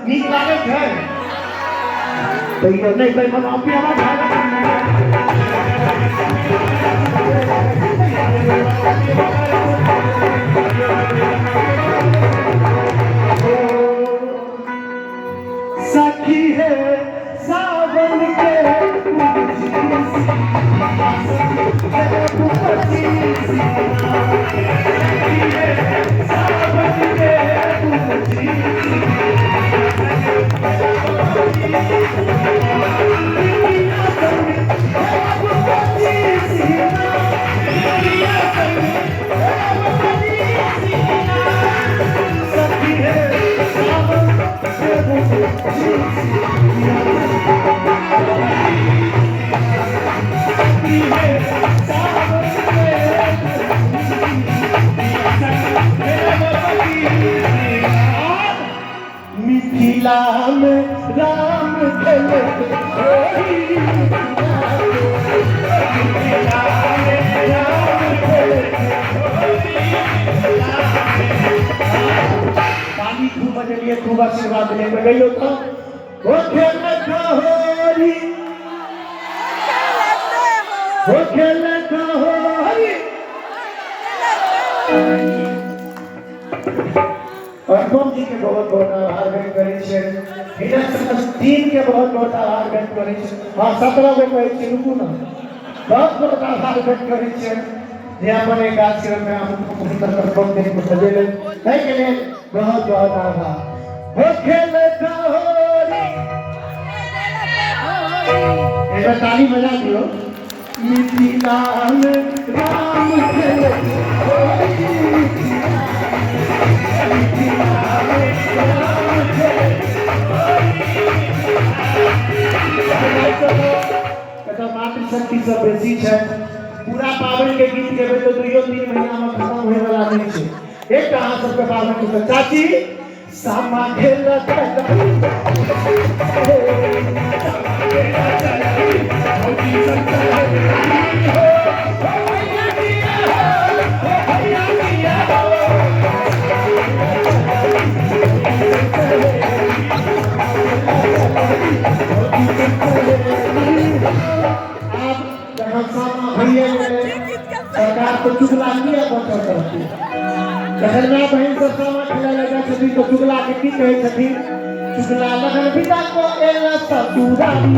नीक लागै छै तैयो नहि बेईमान पियाबा सखी है सावन के मिथिला में राम खेलते होरी मिथिला में राम खेलते ताली खूब बजेलिए खूब आशीर्वाद दिलिए गइयो तो ओ खेलत होरी ओ खेलत होरी। अनुपम जी के बहुत बहुत आभार व्यक्त करै छियनि, हिनक समस्त टीम के बहुत बहुत आभार व्यक्त करै छी। हाँ, 17 गो कहै छी, रुकू ना। बहुत बहुत आभार व्यक्त करै छियनि जे अपन एक कार्यक्रम में अनुपम अनुपम जी को सजेलनि, ताहिके लेल बहुत बहुत आभार। हो खेलत होरी, एक बार ताली बजा दियो। मिथिला में राम खेलत होरी, मिथिला में राम खेलत होरी। मातृशक्ति सब बेसी छै। पूरा पाबनि के गीत गेबै तऽ 2-3 महीना में खत्म होय वाला नहीं छै। एकटा अहाँ सबके पाबनि के चाची सामा खेलत आब जखन सामा भइए गेलै, सरकार तो चुगला किया बचल रहतै? जखन माय बहिन सब सामा खेलै लए जाइ छथिन तऽ चुगला के की कहै छथिन? चुगला लगन विदा को एला ससुरारी,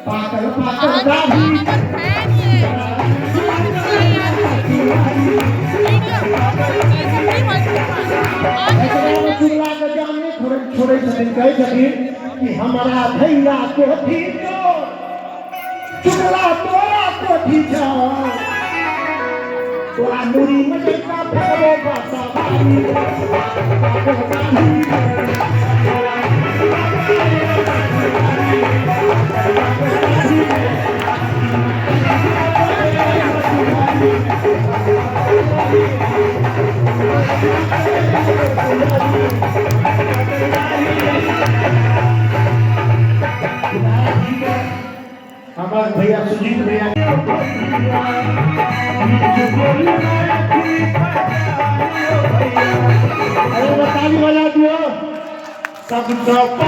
पाकल पाकल दाढ़ी। एकरा चुगला के जान नहि छोड़ै छथिन, कहै छथिन कि हमरा भैया कोठी चोर, चुगला तोरा कोठी चोर, तोरा मुड़ी में जैसा फेंकबो बासा बारी। हमार भैया सुजीत भैया, अरे ताली बजा दियो। सब पाप।